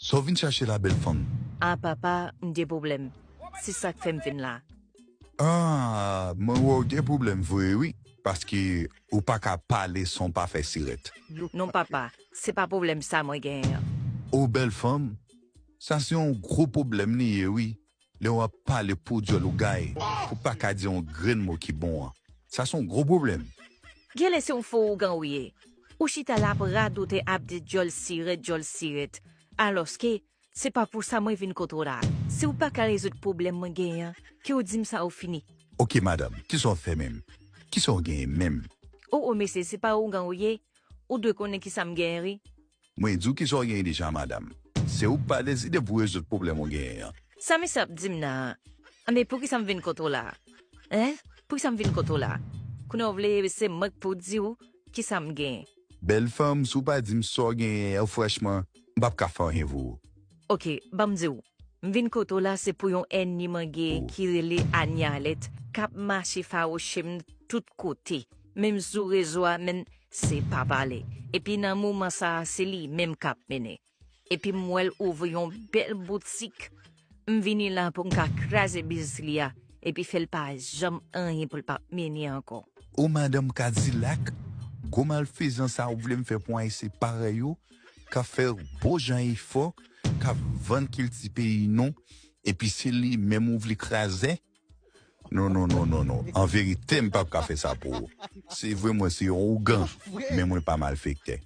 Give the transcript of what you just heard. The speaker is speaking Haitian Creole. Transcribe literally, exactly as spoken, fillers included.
Sa w vin chache la, bèl fanm? A papa, m gen pwoblèm. Se sa k fè m vin la. Ah, mwen wè w gen pwoblèm vre wi, paske ou pa ka pale san w pa fè sirèt. Non papa, se pa pwoblèm sa mwen genyen an. O bèl fanm, sa se yon gwo pwoblèm li ye wi. Lè w ap pale pou dyòl ou gaye, ou pa ka di yon grenn mo ki bon an. Sa se yon gwo pwoblèm. Genlè se yon fo ougan ou ye. Ou chita la ap radote ap di dyòl sirèt, dyòl sirèt. Alòske, se pa pou sa mwen vin kote w la. Si w pa ka rezoud pwoblèm mwen genyen an, ke w di m sa ou fini. Oke madanm, kisa w fè menm? Kisa w genyen menm? O o mesye, se pa ougan ou ye? Ou dwe konnen kisa m genyen wi. Mwen di w kisa w genyen deja madanm. Se ou k pa deside pou rezoud pwoblèm ou genyen an. Sa mesye ap di m nan an? Anben poukisa m vin kote w la? Hein? Poukisa m vin kote w la? Kounye a w vle se mwen k pou di w kisa m genyen. Bèl fanm, si w pa di m sa w genyen an, franchman, m p ap ka fè anyen pou ou. Oke, ban m di w. M vin kote w la se pou yon ènmi mwen genyen ki rele Anialèt k ap mache fawouche m tout kote. Menm sou rezo a menm se pa pale. Epi nan moman sa a se li menm k ap mennen. Epi m wè l ouvri yon bèl boutik. M vini la pou m ka kraze biznis li a. Epi fè l pa janm anyen pou l pa mennen ankò. O madanm Kadilak, gwo malfezan sa ou vle m fè pou Ayisyen parèy ou, k ap fè bon jan efò, k ap vann kilti peyi nou, epi se li menm ou vle kraze? Non, non, non, non, non. An verite, m p ap ka fè sa pou ou. Se vre, mwen se yon ougan, men mwen pa malfektè.